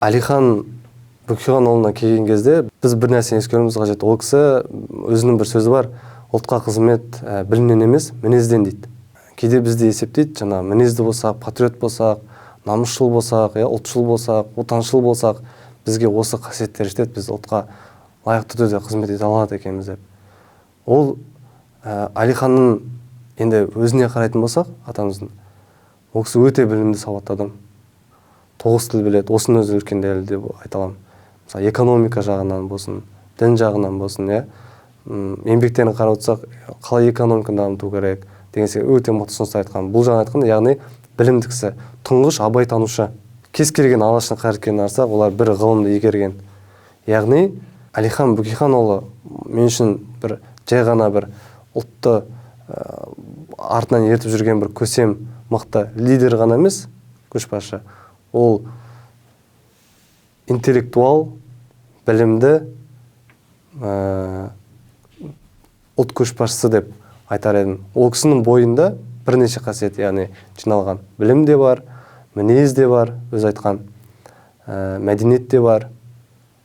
Әлихан Бөкейханұлына келген кезде біз бір нәрсені ескеруіміз қажет. Ол кісі өзінің бір сөзі бар: ұлтқа қызмет білімнен емес, мінезден дейді. Кейде бізде есептейді, жаңа мінезді болсақ, патриот болсақ, намысшыл болсақ, ұлтшыл болсақ, отаншыл болсақ, бізге осы қасиеттер жетеді, біз ұлтқа лайықты түрде қызмет ете алады екенбіз деп. Ол Әлиханның енді өзіне қарайтын болсақ, атамыздың, ол кісі өте білімді, сауатты адам. 9 тіл біледі, осының өзі үлкен дәлел деп айта аламын. Мысалы, экономика жағынан болсын, дін жағынан болсын, иә. Еңбектерін қарап отырсақ, қалай экономиканы дамыту керек деген сияқты өте мықты ұсыныстар айтқан. Бұл жағынан айтқанда, яғни білімді кісі, тұңғыш абайтанушы. Кез келген алаштың қайраткерін қарасақ, олар бір ғылымды игерген. Яғни Әлихан Бөкейханұлы мен үшін бір жай ғана бір ұлтты артынан ертіп жүрген бір көсем мықты лидер ғана емес, көшбасшы. Ол интеллектуал, білімді, ұлт көшбасшысы деп айтар едім. Ол кісінің бойында бірнеше қасиет, яғни жиналған. Білім де бар, мінез де бар, өз айтқан, мәдениет те бар.